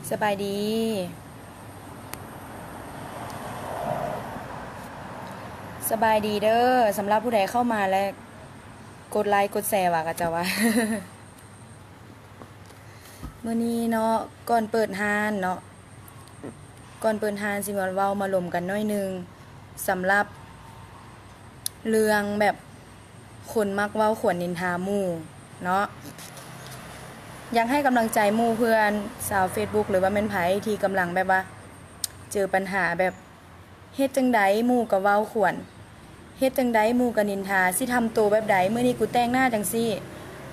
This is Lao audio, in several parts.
ສະບາຍດີ ສະບາຍດີເດີ ສຳລັບຜູ້ໃດເຂົ້າມາແລ້ວ ກົດໄລກົດແຊວ່າ ເຂົາເຈົ້າວ່າ ມື້ນີ້ເນາະ ກ່ອນເປີດຮ້ານເນາະ ກ່ອນເປີດຮ້ານຊິມາເວົ້າມາລົມກັນໜ້ອຍໜຶ່ງ ສຳລັບເລື່ອງແບບ ຄົນມັກເວົ້າຂວນນິນທາໝູ່ເນາະ. ຢາກໃຫ້ກຳລັງໃຈໝູ່ເພື່ອນຊາວເຟສບຸກ ຫຼືວ່າແມ່ນໃຜທີ່ກຳລັງແບບວ່າເຈີປັນຫາແບບ ເຮັດຈັ່ງໃດໝູ່ກໍເວົ້າຂວນ ເຮັດຈັ່ງໃດໝູ່ກໍນິນທາ ຊິທຳໂຕແບບໃດ ມື້ນີ້ກູແຕ່ງໜ້າຈັ່ງຊີ້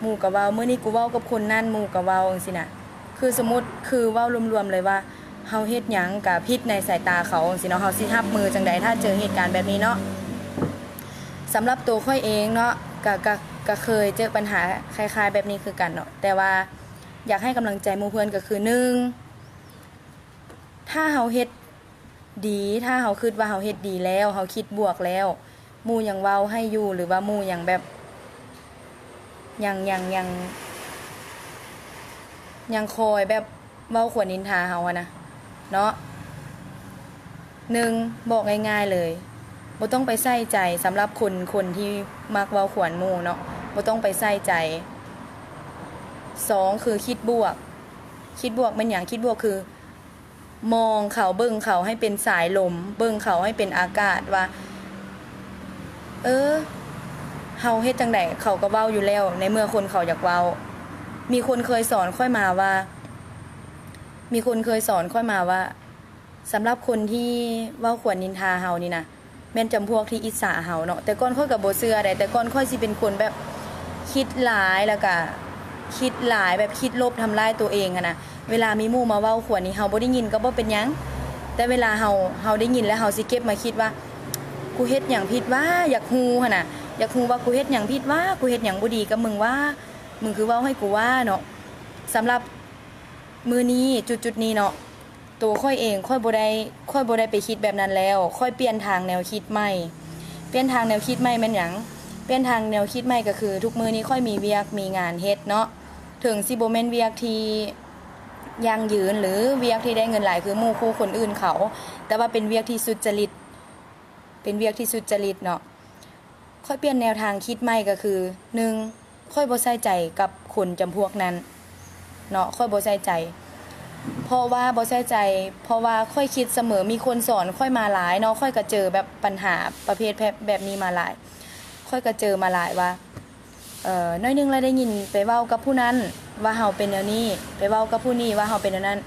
ໝູ່ກໍເວົ້າ ມື້ນີ້ກູເວົ້າກັບຄົນນັ້ນ ໝູ່ກໍເວົ້າ ຈັ່ງຊີ້ນະ. ຄືສົມມຸດ ຄືເວົ້າລວມໆເລີຍວ່າ ເຮົາເຮັດຫຍັງກະຜິດໃນສາຍຕາເຂົາ ຈັ່ງຊີ້ເນາະ. ເຮົາຊິຮັບມືຈັ່ງໃດ ຖ້າເຈີເຫດການແບບນີ້ເນາະ? ສຳລັບໂຕຂ້ອຍເອງເນາະ ກະ ກະ ກະເຄີຍເຈີປັນຫາຄ້າຍໆແບບນີ້ຄືກັນເນາະ ແຕ່ວ່າຢາກໃຫ້ກຳລັງໃຈໝູ່ເພື່ອນກໍຄື ໜຶ່ງ ຖ້າເຮົາເຮັດດີ ຖ້າເຮົາຄິດວ່າເຮົາເຮັດດີແລ້ວ ເຮົາຄິດບວກແລ້ວ ໝູ່ຍັງເວົ້າໃຫ້ຢູ່ ຫຼືວ່າໝູ່ຍັງແບບ ຍັງ ຍັງ ຍັງ ຍັງຄອຍແບບເວົ້າຂວນນິນທາເຮົາຫັ້ນນະເນາະ. ໜຶ່ງ ບອກງ່າຍໆເລີຍ ບໍ່ຕ້ອງໄປໃສ່ໃຈ ສຳລັບຄົນ ຄົນທີ່ມັກເວົ້າຂວນໝູ່ເນາະ ບໍ່ຕ້ອງໄປໃສ່ໃຈ. ສອງ ຄືຄິດບວກ ຄິດບວກແມ່ນຫຍັງ? ຄິດບວກຄື ມອງເຂົາ ເບິ່ງເຂົາໃຫ້ເປັນສາຍລົມ ເບິ່ງເຂົາໃຫ້ເປັນອາກາດວ່າ ເອີ ເຮົາເຮັດຈັ່ງໃດເຂົາກໍເວົ້າຢູ່ແລ້ວ ໃນເມື່ອຄົນເຂົາຢາກເວົ້າ. ມີຄົນເຄີຍສອນຂ້ອຍມາວ່າ ມີຄົນເຄີຍສອນຂ້ອຍມາວ່າ ສຳລັບຄົນທີ່ເວົ້າຂວນນິນທາເຮົານີ້ນະ ແມ່ນຈຳພວກທີ່ອິດສາເຮົາເນາະ. ແຕ່ກ່ອນຂ້ອຍກໍບໍ່ເຊື່ອໃດ ແຕ່ກ່ອນຂ້ອຍຊິເປັນຄົນແບບຄິດຫຼາຍ ແລ້ວກະຄິດຫຼາຍ ແບບຄິດລົບທຳລາຍໂຕເອງຫັ້ນນະ. ເວລາມີໝູ່ມາເວົ້າຂວນນີ້ ເຮົາບໍ່ໄດ້ຍິນກໍບໍ່ເປັນຫຍັງ ແຕ່ເວລາເຮົາ ເຮົາໄດ້ຍິນແລ້ວ ເຮົາຊິເກັບມາຄິດວ່າ ກູເຮັດຫຍັງຜິດຫວາ? ຢາກຮູ້ຫັ້ນນະ ຢາກຮູ້ວ່າກູເຮັດຫຍັງຜິດຫວາ? ກູເຮັດຫຍັງບໍ່ດີກັບມຶງຫວາ? ມຶງຄືເວົ້າໃຫ້ກູຫວາເນາະ? ສຳລັບ ມື້ນີ້ ຈຸດໆນີ້ເນາະ ໂຕຂ້ອຍເອງ ຂ້ອຍບໍ່ໄດ້ ຂ້ອຍບໍ່ໄດ້ໄປຄິດແບບນັ້ນແລ້ວ ຂ້ອຍປ່ຽນທາງແນວຄິດໃໝ່. ປ່ຽນທາງແນວຄິດໃໝ່ແມ່ນຫຍັງ? ປ່ຽນທາງແນວຄິດໃໝ່ກໍຄື ທຸກມື້ນີ້ຂ້ອຍມີວຽກມີງານເຮັດເນາະ ເຖິງຊິບໍ່ແມ່ນວຽກທີ່ຢັ້ງຢືນ ຫຼື ວຽກທີ່ໄດ້ເງິນຫຼາຍຄືໝູ່ຄູ່ຄົນອື່ນເຂົາ ແຕ່ວ່າເປັນວຽກທີ່ສຸດຈະລິດ ເປັນວຽກທີ່ສຸດຈະລິດເນາະ. ຂ້ອຍປ່ຽນແນວທາງຄິດໃໝ່ກໍຄື ໜຶ່ງ ຂ້ອຍບໍ່ໃສ່ໃຈກັບຄົນຈຳພວກນັ້ນເນາະ ຂ້ອຍບໍ່ໃສ່ໃຈ ເພາະວ່າບໍ່ໃສ່ໃຈ ເພາະວ່າຂ້ອຍຄິດສະເໝີ ມີຄົນສອນຂ້ອຍມາຫຼາຍເນາະ ຂ້ອຍກໍເຈີແບບບັນຫາປະເພດແບບ ແບບນີ້ມາຫຼາຍ ຂ້ອຍກໍເຈີມາຫຼາຍວ່າ ເອີ ໜ້ອຍໜຶ່ງລະໄດ້ຍິນໄປເວົ້າກັບຜູ້ນັ້ນວ່າເຮົາເປັນແນວນີ້ ໄປເວົ້າກັບຜູ້ນີ້ວ່າເຮົາເປັນແນວນັ້ນ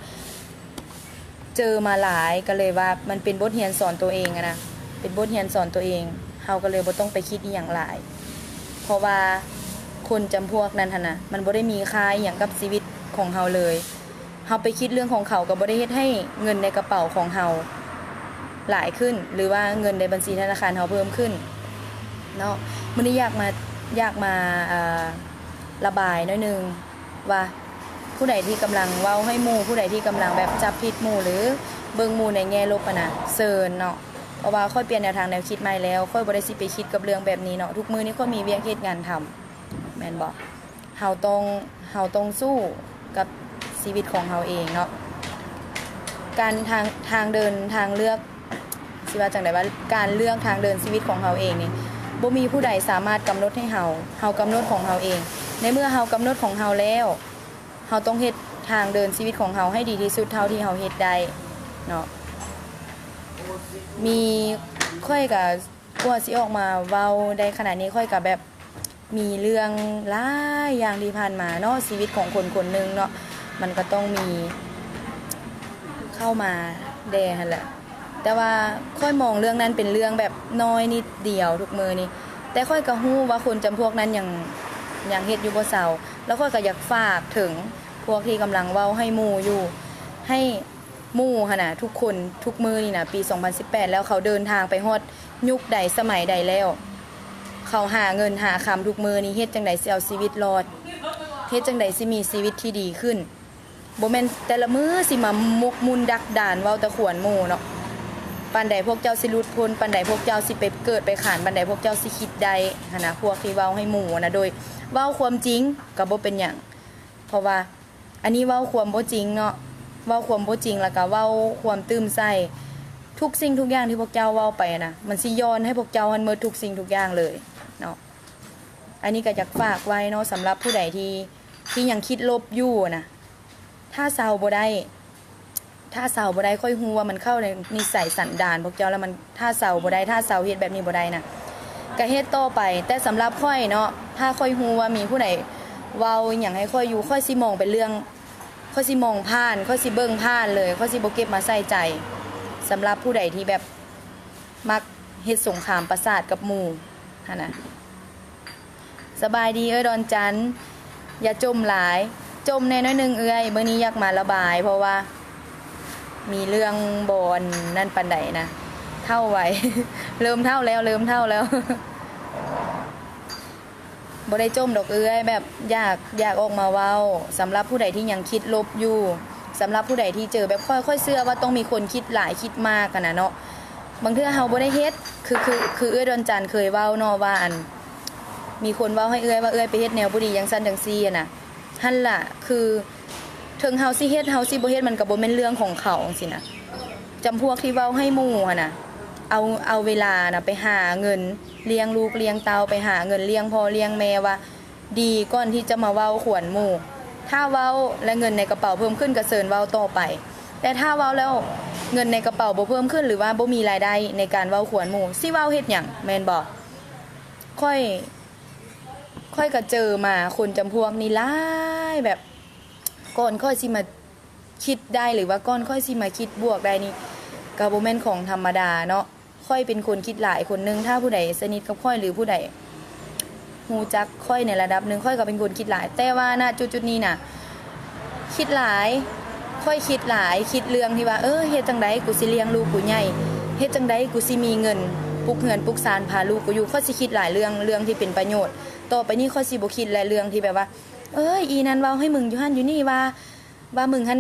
ເຈີມາຫຼາຍ ກໍເລີຍວ່າມັນເປັນບົດຮຽນສອນໂຕເອງຫັ້ນນະ ເປັນບົດຮຽນສອນໂຕເອງ ເຮົາກໍເລີຍບໍ່ຕ້ອງໄປຄິດອີ່ຫຍັງຫຼາຍ ເພາະວ່າຄົນຈຳພວກນັ້ນຫັ້ນນະ ມັນບໍ່ໄດ້ມີຄ່າອີ່ຫຍັງກັບຊີວິດຂອງເຮົາເລີຍ. ເຮົາໄປຄິດເລື່ອງຂອງເຂົາກໍບໍ່ໄດ້ເຮັດໃຫ້ເງິນໃນກະເປົາຂອງເຮົາຫຼາຍຂຶ້ນ ຫຼືວ່າເງິນໃນບັນຊີທະນາຄານເຮົາເພີ່ມຂຶ້ນເນາະ. ມື້ນີ້ຢາກມາ ຢາກມາ ເອີ ລະບາຍໜ້ອຍໜຶ່ງວ່າ ຜູ້ໃດທີ່ກຳລັງເວົ້າໃຫ້ໝູ່ ຜູ້ໃດທີ່ກຳລັງແບບຈັບຜິດໝູ່ ຫຼື ເບິ່ງໝູ່ໃນແງ່ລົບຫັ້ນນະ ເຊີນເນາະ ເພາະວ່າຂ້ອຍປ່ຽນແນວທາງແນວຄິດໃໝ່ແລ້ວ ຂ້ອຍບໍ່ໄດ້ຊິໄປຄິດກັບເລື່ອງແບບນີ້ເນາະ. ທຸກມື້ນີ້ຂ້ອຍມີວຽກເຮັດງານທຳ ແມ່ນບໍ່? ເຮົາຕ້ອງ ເຮົາຕ້ອງສູ້ກັບຊີວິດຂອງເຮົາເອງເນາະ. ການທາງ ທາງເດີນ ທາງເລືອກ ຊິວ່າຈັ່ງໃດວະ ການເລືອກທາງເດີນຊີວິດຂອງເຮົາເອງນີ້ ບໍ່ມີຜູ້ໃດສາມາດກຳນົດໃຫ້ເຮົາ ເຮົາກຳນົດຂອງເຮົາເອງ. ໃນເມື່ອເຮົາກຳນົດຂອງເຮົາແລ້ວ ເຮົາຕ້ອງເຮັດທາງເດີນຊີວິດຂອງເຮົາໃຫ້ດີທີ່ສຸດເທົ່າທີ່ເຮົາເຮັດໄດ້ເນາະ. ມີ ຂ້ອຍກະ ກວ່າຊິອອກມາເວົ້າໄດ້ຂະໜາດນີ້ ຂ້ອຍກະແບບມີເລື່ອງຫຼາຍຢ່າງທີ່ຜ່ານມາເນາະ ຊີວິດຂອງຄົນຄົນໜຶ່ງເນາະ ມັນກໍຕ້ອງມີເຂົ້າມາແດ່ຫັ້ນແຫຼະ. ແຕ່ວ່າຂ້ອຍມອງເລື່ອງນັ້ນເປັນເລື່ອງແບບນ້ອຍນິດດຽວທຸກມື້ນີ້ ແຕ່ຂ້ອຍກໍຮູ້ວ່າຄົນຈຳພວກນັ້ນຍັງ ຍັງເຮັດຢູ່ບໍ່ເຊົາ. ແລ້ວຂ້ອຍກໍຢາກຝາກເຖິງພວກທີ່ກຳລັງເວົ້າໃຫ້ໝູ່ຢູ່ ໃຫ້ ໝູ່ຫັ້ນນະ ທຸກຄົນ ທຸກມື້ນີ້ນະ ປີສອງພັນສິບແປດແລ້ວ ເຂົາເດີນທາງໄປຮອດຍຸກໃດສະໄໝໃດແລ້ວ ເຂົາຫາເງິນຫາຄຳທຸກມື້ນີ້ ເຮັດຈັ່ງໃດຊິເອົາຊີວິດລອດ ເຮັດຈັ່ງໃດຊິມີຊີວິດທີ່ດີຂຶ້ນ ບໍ່ແມ່ນແຕ່ລະມື້ຊິມາໝົກໝຸ່ນດັກດານເວົ້າແຕ່ຂວນໝູ່ເນາະ. ປານໃດພວກເຈົ້າຊິຫຼຸດພົ້ນ ປານໃດພວກເຈົ້າຊິໄປເກີດໄປຂານ ປານໃດພວກເຈົ້າຊິຄິດໄດ້ຫັ້ນນະ ພວກທີ່ເວົ້າໃຫ້ໝູ່ນະ ໂດຍເວົ້າຄວາມຈິງກໍບໍ່ເປັນຫຍັງ ເພາະວ່າ ອັນນີ້ເວົ້າຄວາມບໍ່ຈິງເນາະ ເວົ້າຄວາມບໍ່ຈິງ ແລ້ວກໍເວົ້າຄວາມຕື່ມໃສ່ ທຸກສິ່ງທຸກຢ່າງທີ່ພວກເຈົ້າເວົ້າໄປນະ ມັນຊິຍ້ອນໃຫ້ພວກເຈົ້າຫັ້ນໝົດທຸກສິ່ງທຸກຢ່າງເລີຍເນາະ. ອັນນີ້ກໍຢາກຝາກໄວ້ເນາະ ສຳລັບຜູ້ໃດທີ່ ທີ່ຍັງຄິດລົບຢູ່ນະ ຖ້າເຊົາບໍ່ໄດ້ ຖ້າເຊົາບໍ່ໄດ້ ຂ້ອຍຮູ້ວ່າມັນເຂົ້າໃນນິໄສສັນດານພວກເຈົ້າແລ້ວ ມັນ ຖ້າເຊົາບໍ່ໄດ້ ຖ້າເຊົາເຮັດແບບນີ້ບໍ່ໄດ້ນະ ກະເຮັດຕໍ່ໄປ. ແຕ່ສຳລັບຂ້ອຍເນາະ ຖ້າຂ້ອຍຮູ້ວ່າມີຜູ້ໃດເວົ້າອີ່ຫຍັງໃຫ້ຂ້ອຍຢູ່ ຂ້ອຍຊິມອງເປັນເລື່ອງ ຂ້ອຍຊິມອງຜ່ານ ຂ້ອຍຊິເບິ່ງຜ່ານເລີຍ ຂ້ອຍຊິບໍ່ເກັບມາໃສ່ໃຈ. ສຳລັບຜູ້ໃດທີ່ແບບມັກເຮັດສົງຄາມປະສາດກັບໝູ່ຫັ້ນນະ. ສະບາຍດີເອື້ອຍດອນຈັນ. ຢ່າຈົ່ມຫຼາຍ. ຈົ່ມແດ່ໜ້ອຍໜຶ່ງເອື້ອຍ. ມື້ນີ້ຢາກມາລະບາຍ ເພາະວ່າມີເລື່ອງບໍ່ອັນນັ້ນປານໃດນະ. ເຖົ້າໄວ. ເລີ່ມເຖົ້າແລ້ວ ເລີ່ມເຖົ້າແລ້ວ. ບໍ່ໄດ້ຈົ່ມດອກເອື້ອຍ ແບບຢາກ ຢາກອອກມາເວົ້າ ສຳລັບຜູ້ໃດທີ່ຍັງຄິດລົບຢູ່ ສຳລັບຜູ້ໃດທີ່ເຈີແບບຂ້ອຍ ຂ້ອຍເຊື່ອວ່າຕ້ອງມີຄົນຄິດຫຼາຍຄິດມາກຫັ້ນນະເນາະ. ບາງເທື່ອເຮົາບໍ່ໄດ້ເຮັດ ຄື ຄື ຄືເອື້ອຍດອນຈັນເຄີຍເວົ້າເນາະ ວ່າອັນ ມີຄົນເວົ້າໃຫ້ເອື້ອຍວ່າເອື້ອຍໄປເຮັດແນວບໍ່ດີຈັ່ງຊັ້ນຈັ່ງຊີ້ຫັ້ນນະ. ຫັ້ນລະ ຄື ເຖິງເຮົາຊິເຮັດ ເຮົາຊິບໍ່ເຮັດ ມັນກໍບໍ່ແມ່ນເລື່ອງຂອງເຂົາຈັ່ງຊີ້ນະ. ຈຳພວກທີ່ເວົ້າໃຫ້ໝູ່ຫັ້ນນະ ເອົາ ເອົາເວລານະໄປຫາເງິນລ້ຽງລູກລ້ຽງເຕົ້າ ໄປຫາເງິນລ້ຽງພໍ່ລ້ຽງແມ່ວ່າດີ ກ່ອນທີ່ຈະມາເວົ້າຂວັນໝູ່. ຖ້າເວົ້າແລະເງິນໃນກະເປົາເພີ່ມຂຶ້ນ ກໍເຊີນເວົ້າຕໍ່ໄປ. ແຕ່ຖ້າເວົ້າແລ້ວເງິນໃນກະເປົາບໍ່ເພີ່ມຂຶ້ນ ຫຼືວ່າບໍ່ມີລາຍໄດ້ໃນການເວົ້າຂວັນໝູ່ ຊິເວົ້າເຮັດຫຍັງ ແມ່ນບໍ່? ຂ້ອຍ ຂ້ອຍກໍເຈີມາຄົນຈຳພວກນີ້ຫຼາຍ ແບບ ກ່ອນຂ້ອຍຊິມາຄິດໄດ້ ຫຼືວ່າກ່ອນຂ້ອຍຊິມາຄິດບວກໄດ້ນີ້ ກໍບໍ່ແມ່ນຂອງທຳມະດາເນາະ. ຂ້ອຍເປັນຄົນຄິດຫຼາຍຄົນໜຶ່ງ. ຖ້າຜູ້ໃດສະໜິດກັບຂ້ອຍ ຫຼືຜູ້ໃດຮູ້ຈັກຂ້ອຍໃນລະດັບໜຶ່ງ ຂ້ອຍກໍເປັນຄົນຄິດຫຼາຍ. ແຕ່ວ່າ ນະ ຈຸດໆນີ້ນະ ຄິດຫຼາຍ ຂ້ອຍຄິດຫຼາຍ ຄິດເລື່ອງທີ່ວ່າ ເອີ ເຮັດຈັ່ງໃດກູຊິລ້ຽງລູກກູໃຫຍ່ ເຮັດຈັ່ງໃດກູຊິມີເງິນປຸກເຮືອນປຸກຊານພາລູກກູຢູ່. ຂ້ອຍຊິຄິດຫຼາຍເລື່ອງ ເລື່ອງທີ່ເປັນປະໂຫຍດ. ຕໍ່ໄປນີ້ຂ້ອຍຊິບໍ່ຄິດແລະ ເລື່ອງທີ່ແບບວ່າ ເອີຍ ອີນັ້ນເວົ້າໃຫ້ມຶງຢູ່ຫັ້ນຢູ່ນີ້ວ່າ ວ່າມຶງຫັ້ນ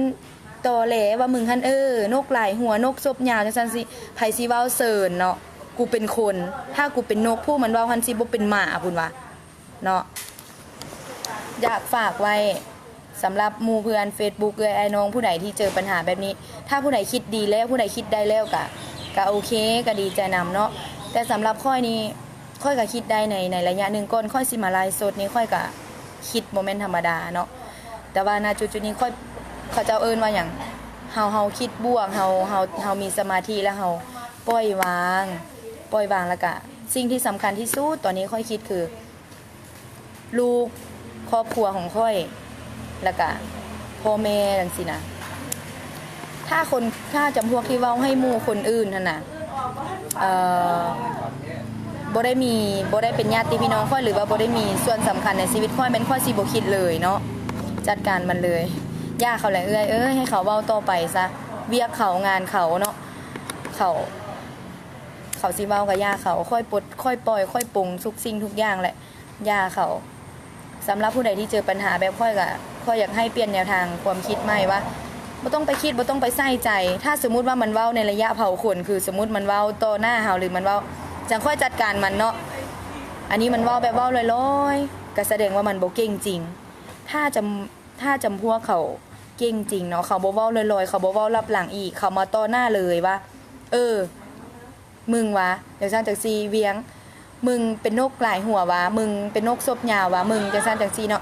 ຕໍແຫຼ ວ່າມຶງຫັ້ນ ເອີ ນົກຫຼາຍຫົວ ນົກສົບຍາວ ຈັ່ງຊັ້ນຊິ ໃຜຊິເວົ້າເຊີນເນາະ. ກູເປັນຄົນ ຖ້າກູເປັນນົກ ຜູ້ມັນເວົ້າຫັ້ນຊິບໍ່ເປັນໝາພຸ້ນວ່າເນາະ. ຢາກຝາກໄວ້ສຳລັບໝູ່ເພື່ອນເຟສບຸກ ເອື້ອຍອ້າຍນ້ອງ ຜູ້ໃດທີ່ເຈີບັນຫາແບບນີ້ ຖ້າຜູ້ໃດຄິດດີແລ້ວ ຜູ້ໃດຄິດໄດ້ແລ້ວກະ ກະໂອເຄ ກະດີໃຈນຳເນາະ. ແຕ່ສຳລັບຂ້ອຍນີ້ ຂ້ອຍກະຄິດໄດ້ໃນ ໃນໄລຍະໜຶ່ງ ກ່ອນຂ້ອຍຊິມາໄລຟ໌ສົດນີ້ ຂ້ອຍກະຄິດບໍ່ແມ່ນທຳມະດາເນາະ. ແຕ່ວ່າ ນະ ຈຸດໆນີ້ ຂ້ອຍ ເຂົາເຈົ້າເອີ້ນວ່າຫຍັງ ເຮົາ ເຮົາຄິດບວກ ເຮົາ ເຮົາ ເຮົາມີສະມາທິ ແລ້ວເຮົາປ່ອຍວາງ ປ່ອຍວາງ ແລ້ວກະສິ່ງທີ່ສຳຄັນທີ່ສຸດຕອນນີ້ ຂ້ອຍຄິດຄື ລູກ ຄອບຄົວຂອງຂ້ອຍ ແລ້ວກະພໍ່ແມ່ຈັ່ງຊີ້ນະ. ຖ້າຄົນ ຖ້າຈຳພວກທີ່ເວົ້າໃຫ້ໝູ່ຄົນອື່ນຫັ້ນນະ ເອີ ບໍ່ໄດ້ມີ ບໍ່ໄດ້ເປັນຍາດຕິພີ່ນ້ອງຂ້ອຍ ຫຼືວ່າບໍ່ໄດ້ມີສ່ວນສຳຄັນໃນຊີວິດຂ້ອຍ ແມ່ນຂ້ອຍຊິບໍ່ຄິດເລີຍເນາະ. ຈັດການມັນເລີຍ. ຢ່າເຂົາແຫຼະເອື້ອຍເອີຍ ໃຫ້ເຂົາເວົ້າຕໍ່ໄປຊະ. ວຽກເຂົາ ງານເຂົາເນາະ. ເຂົາ ເຂົາຊິເວົ້າກໍຢ່າເຂົາ. ຂ້ອຍປົດ ຂ້ອຍປ່ອຍ ຂ້ອຍປົງທຸກສິ່ງທຸກຢ່າງແຫຼະ. ຢ່າເຂົາ. ສຳລັບຜູ້ໃດທີ່ເຈີປັນຫາແບບຂ້ອຍ ກໍຂ້ອຍຢາກໃຫ້ປ່ຽນແນວທາງຄວາມຄິດໃໝ່ວ່າ ບໍ່ຕ້ອງໄປຄິດ ບໍ່ຕ້ອງໄປໃສ່ໃຈ. ຖ້າສົມມຸດວ່າມັນເວົ້າໃນໄລຍະເຜົາຂົນ ຄືສົມມຸດມັນເວົ້າຕໍ່ໜ້າເຮົາ ຫຼືມັນເວົ້າ ຈັ່ງຄ່ອຍຈັດການມັນເນາະ. ອັນນີ້ມັນເວົ້າແບບເວົ້າລອຍໆ ກໍສະແດງວ່າມັນບໍ່ເກັ່ງຈິງ. ຖ້າຈຳ ຖ້າຈຳພວກເຂົາເກັ່ງຈິງເນາະ ເຂົາບໍ່ເວົ້າລອຍໆ ເຂົາບໍ່ເວົ້າລັບຫຼັງອີກ ເຂົາມາຕໍ່ໜ້າເລີຍວ່າ ເອີ ມຶງຫວາ ຈັ່ງຊັ້ນຈັ່ງຊີ້ ວຽງ ມຶງເປັນນົກຫຼາຍຫົວຫວາ ມຶງເປັນນົກສົບຍາວຫວາ ມຶງຈັ່ງຊັ້ນຈັ່ງຊີ້ເນາະ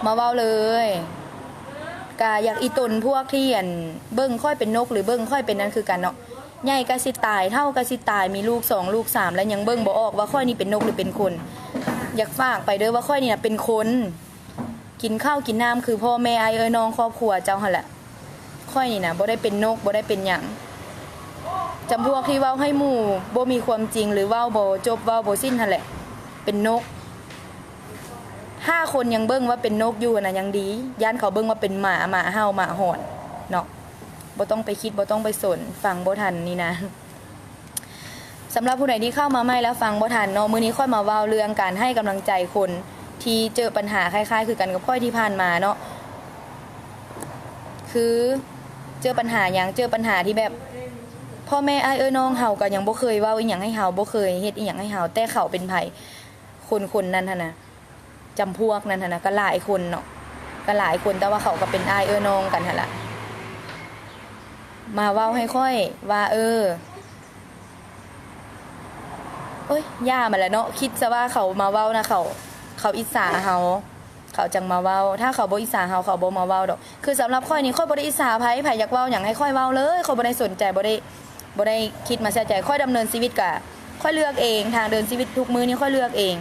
ມາເວົ້າເລີຍ. ກະຢາກອີ່ຕົນພວກທີ່ ອັນ ເບິ່ງຂ້ອຍເປັນນົກ ຫຼືເບິ່ງຂ້ອຍເປັນນັ້ນຄືກັນເນາະ. ໃຫຍ່ກະຊິຕາຍ ເຖົ້າກະຊິຕາຍ ມີລູກສອງລູກສາມ ແລ້ວຍັງເບິ່ງບໍ່ອອກວ່າຂ້ອຍນີ້ເປັນນົກ ຫຼືເປັນຄົນ. ຢາກຝາກໄປເດີ້ວ່າຂ້ອຍນີ້ນະເປັນຄົນ ກິນເຂົ້າກິນນ້ຳຄືພໍ່ແມ່ອ້າຍເອື້ອຍນ້ອງຄອບຄົວເຈົ້າຫັ້ນແຫຼະ. ຂ້ອຍນີ້ນະບໍ່ໄດ້ເປັນນົກ ບໍ່ໄດ້ເປັນຫຍັງ. ຈຳພວກທີ່ເວົ້າໃຫ້ໝູ່ບໍ່ມີຄວາມຈິງ ຫຼືເວົ້າບໍ່ຈົບເວົ້າບໍ່ສິ້ນຫັ້ນແຫຼະ ເປັນນົກ. ຖ້າຄົນຍັງເບິ່ງວ່າເປັນນົກຢູ່ຫັ້ນນະຍັງດີ ຢ້ານເຂົາເບິ່ງວ່າເປັນໝາ ໝາເຫົ່າ ໝາຫອນເນາະ. ບໍ່ຕ້ອງໄປຄິດ ບໍ່ຕ້ອງໄປສົນ ຟັງບໍ່ທັນນີ້ນະ. ສຳລັບຜູ້ໃດທີ່ເຂົ້າມາໃໝ່ແລ້ວຟັງບໍ່ທັນເນາະ ມື້ນີ້ຂ້ອຍມາເວົ້າເລື່ອງການໃຫ້ກຳລັງໃຈຄົນທີ່ເຈີປັນຫາຄ້າຍໆຄືກັນກັບຂ້ອຍທີ່ຜ່ານມາເນາະ. ຄືເຈີປັນຫາຫຍັງ? ເຈີປັນຫາທີ່ແບບ ພໍ່ແມ່ອ້າຍເອື້ອຍນ້ອງເຮົາກໍຍັງບໍ່ເຄີຍເວົ້າອີ່ຫຍັງໃຫ້ເຮົາ ບໍ່ເຄີຍເຮັດອີ່ຫຍັງໃຫ້ເຮົາ ແຕ່ເຂົາເປັນໃຜ? ຄົນໆນັ້ນຫັ້ນນະ ຈຳພວກນັ້ນຫັ້ນນະ ກໍຫຼາຍຄົນເນາະ ກໍຫຼາຍຄົນ ແຕ່ວ່າເຂົາກໍເປັນອ້າຍເອື້ອຍນ້ອງກັນຫັ້ນລະ. ມາເວົ້າໃຫ້ຂ້ອຍວ່າ ເອີ ໂອ້ຍ ຢ່າມັນແຫຼະເນາະ, ຄິດຊະວ່າເຂົາມາເວົ້ານະ ເຂົາ ເຂົາອິດສາເຮົາ ເຂົາຈັ່ງມາເວົ້າ. ຖ້າເຂົາບໍ່ອິດສາເຮົາ ເຂົາບໍ່ມາເວົ້າດອກ. ຄືສຳລັບຂ້ອຍນີ້ ຂ້ອຍບໍ່ໄດ້ອິດສາໃຜ, ໃຜຢາກເວົ້າຫຍັງໃຫ້ຂ້ອຍເວົ້າເລີຍ, ຂ້ອຍບໍ່ໄດ້ສົນໃຈ, ບໍ່ໄດ້ ບໍ່ໄດ້ຄິດມາໃສ່ໃຈ. ຂ້ອຍດຳເນີນຊີວິດກະ ຂ້ອຍເລືອກເອງ, ທາງເດີນຊີວິດທຸກມື້ນີ້ຂ້ອຍເລືອກເອງ,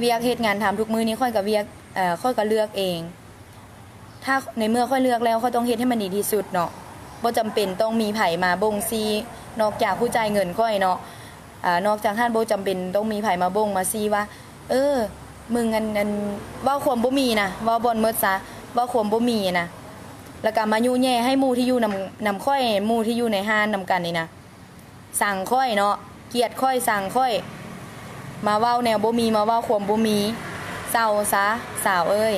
ວຽກເຮັດງານທຳທຸກມື້ນີ້ຂ້ອຍກະວຽກ ເອີ ຂ້ອຍກະເລືອກເອງ. ຖ້າໃນເມື່ອຂ້ອຍເລືອກແລ້ວ ຂ້ອຍຕ້ອງເຮັດໃຫ້ມັນດີທີ່ສຸດເນາະ. ບໍ່ຈຳເປັນຕ້ອງມີໃຜມາບົ່ງຊີ້ ນອກຈາກຜູ້ຈ່າຍເງິນຂ້ອຍເນາະ. ອາ ນອກຈາກຫັ້ນ ບໍ່ຈຳເປັນຕ້ອງມີໃຜມາບົ່ງມາຊີ້ວ່າ ເອີ ມຶງ ອັນ ອັນ ເວົ້າຄວາມບໍ່ມີນະ, ເວົ້າບ່ອນໝົດຊະ, ເວົ້າຄວາມບໍ່ມີນະ. ແລ້ວກະມາຍຸແຍ່ໃຫ້ໝູ່ທີ່ຢູ່ນຳ ນຳຂ້ອຍ, ໝູ່ທີ່ຢູ່ໃນຮ້ານນຳກັນນີ້ນະ ຊັງຂ້ອຍເນາະ, ກຽດຂ້ອຍ, ຊັງຂ້ອຍ, ມາເວົ້າແນວບໍ່ມີ, ມາເວົ້າຄວາມບໍ່ມີ. ເຊົາຊະ ສາວເອີຍ,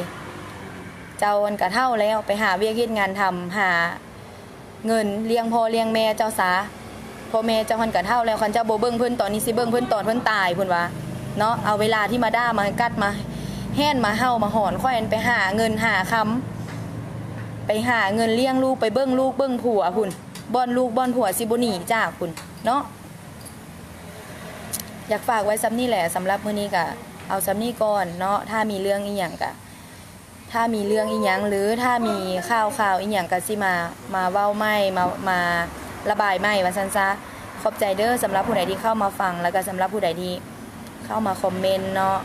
ເຈົ້າຫັ້ນກະເຖົ້າແລ້ວ, ໄປຫາວຽກເຮັດງານທຳ, ຫາເງິນລ້ຽງພໍ່ລ້ຽງແມ່ເຈົ້າຊະ. ພໍ່ແມ່ເຈົ້າຫັ້ນກະເຖົ້າແລ້ວ, ຄັນເຈົ້າບໍ່ເບິ່ງເພິ່ນຕອນນີ້ ຊິເບິ່ງເພິ່ນຕອນເພິ່ນຕາຍພຸ້ນຫວາເນາະ. ເອົາເວລາທີ່ມາດ່າມາກັດມາແຮ້ນມາເຫົ່າມາຫອນຂ້ອຍຫັ້ນ ໄປຫາເງິນຫາຄຳ, ໄປຫາເງິນລ້ຽງລູກ, ໄປເບິ່ງລູກເບິ່ງຜົວພຸ້ນ. ບ່ອນລູກບ່ອນຜົວຊິບໍ່ໜີຈາກພຸ້ນເນາະ. ຢາກຝາກໄວ້ສ່ຳນີ້ແຫຼະ, ສຳລັບມື້ນີ້ກະເອົາສ່ຳນີ້ກ່ອນເນາະ. ຖ້າມີເລື່ອງອີ່ຫຍັງກະ ຖ້າມີເລື່ອງອີ່ຫຍັງ ຫຼື ຖ້າມີຂ່າວຄາວອີ່ຫຍັງກະຊິມາ ມາເວົ້າໃໝ່ ມາ ມາລະບາຍໃໝ່ວ່າຊັ້ນຊະ. ຂອບໃຈເດີ ສຳລັບຜູ້ໃດທີ່ເຂົ້າມາຟັງ ແລ້ວກະສຳລັບຜູ້ໃດທີ່ເຂົ້າມາຄອມເມັນເນາະ.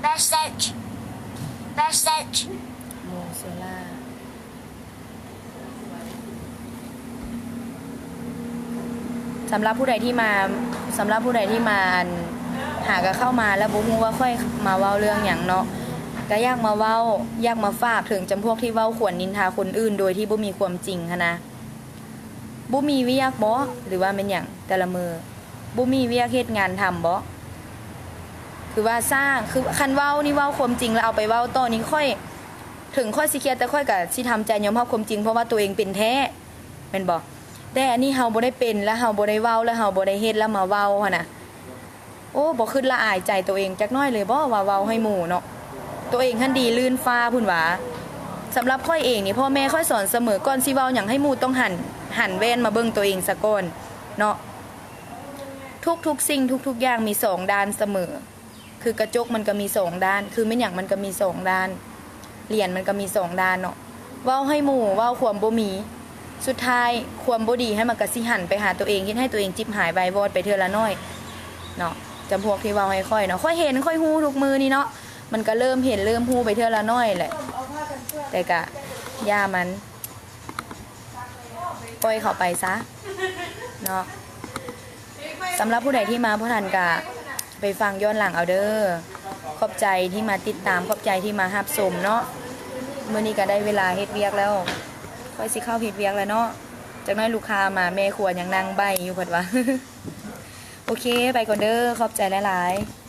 Message Message ໂມໂຊລາ ສຳລັບຜູ້ໃດທີ່ມາ ສຳລັບຜູ້ໃດທີ່ມາ ອັນ ຫາກະເຂົ້າມາແລ້ວບໍ່ຮູ້ວ່າຂ້ອຍມາເວົ້າເລື່ອງຫຍັງເນາະ, ກະຢາກມາເວົ້າ ຢາກມາຝາກເຖິງຈຳພວກທີ່ເວົ້າຂວນນິນທາຄົນອື່ນໂດຍທີ່ບໍ່ມີຄວາມຈິງຫັ້ນນະ. ບໍ່ມີວຽກບໍ ຫຼືວ່າແມ່ນຫຍັງແຕ່ລະມື້? ບໍ່ມີວຽກເຮັດງານທຳບໍ? ຄືວ່າສ້າງ ຄື ຄັນເວົ້ານີ້ເວົ້າຄວາມຈິງແລ້ວເອົາໄປເວົ້າຕໍ່ນີ້ ຂ້ອຍ ເຖິງຂ້ອຍຊິຄຽດ ແຕ່ຂ້ອຍກະຊິທຳໃຈຍອມຮັບຄວາມຈິງ ເພາະວ່າໂຕເອງເປັນແທ້ ແມ່ນບໍ່? ແຕ່ອັນນີ້ເຮົາບໍ່ໄດ້ເປັນ ແລະ ເຮົາບໍ່ໄດ້ເວົ້າ ແລະ ເຮົາບໍ່ໄດ້ເຮັດ ແລ້ວມາເວົ້າຫັ້ນນະ. ໂອ້ ບໍ່ຄິດລະອາຍໃຈໂຕເອງຈັກໜ້ອຍເລີຍບໍ ວ່າເວົ້າໃຫ້ໝູ່ເນາະ? ໂຕເອງຫັ້ນດີລື່ນຟ້າພຸ້ນຫວາ. ສຳລັບຂ້ອຍເອງນີ້ ພໍ່ແມ່ຂ້ອຍສອນສະເໝີ ກ່ອນຊິເວົ້າຫຍັງໃຫ້ໝູ່ ຕ້ອງຫັນ ຫັນແວ່ນມາເບິ່ງໂຕເອງສາກ່ອນເນາະ. ທຸກໆສິ່ງ ທຸກໆຢ່າງມີສອງດ້ານສະເໝີ. ຄືກະຈົກມັນກະມີສອງດ້ານ, ຄືແມ່ນຫຍັງມັນກະມີສອງດ້ານ, ຫຼຽນມັນກະມີສອງດ້ານເນາະ. ເວົ້າໃຫ້ໝູ່ ເວົ້າຄວາມບໍ່ມີ, ສຸດທ້າຍຄວາມບໍ່ດີຫັ້ນມັນກະຊິຫັນໄປຫາໂຕເອງ, ເຮັດໃຫ້ໂຕເອງຈິບຫາຍວາຍວອດໄປເທື່ອລະໜ້ອຍເນາະ. ຈຳພວກທີ່ເວົ້າໃຫ້ຂ້ອຍເນາະ, ຂ້ອຍເຫັນ ຂ້ອຍຮູ້ທຸກມື້ນີ້ເນາະ, ມັນກະເລີ່ມເຫັນເລີ່ມຮູ້ໄປເທື່ອລະໜ້ອຍແຫຼະ, ແຕ່ກະຢ່າມັນ. ປ່ອຍເຂົາໄປຊະເນາະ. ສຳລັບຜູ້ໃດທີ່ມາບໍ່ທັນກະໄປຟັງຍ້ອນຫຼັງເອົາເດີ. ຂອບໃຈທີ່ມາຕິດຕາມ, ຂອບໃຈທີ່ມາຮັບຊົມເນາະ. ມື້ນີ້ກະໄດ້ເວລາເຮັດວຽກແລ້ວ, ຂ້ອຍຊິເຂົ້າເຮັດວຽກແລ້ວເນາະ. ຈັກໜ້ອຍລູກຄ້າມາ, ແມ່ຄົວຍັງນັ່ງໃບ້ຢູ່ເພິ່ນວ່າ. ໂອເຄ, ໄປກ່ອນເດີ, ຂອບໃຈຫຼາຍໆ.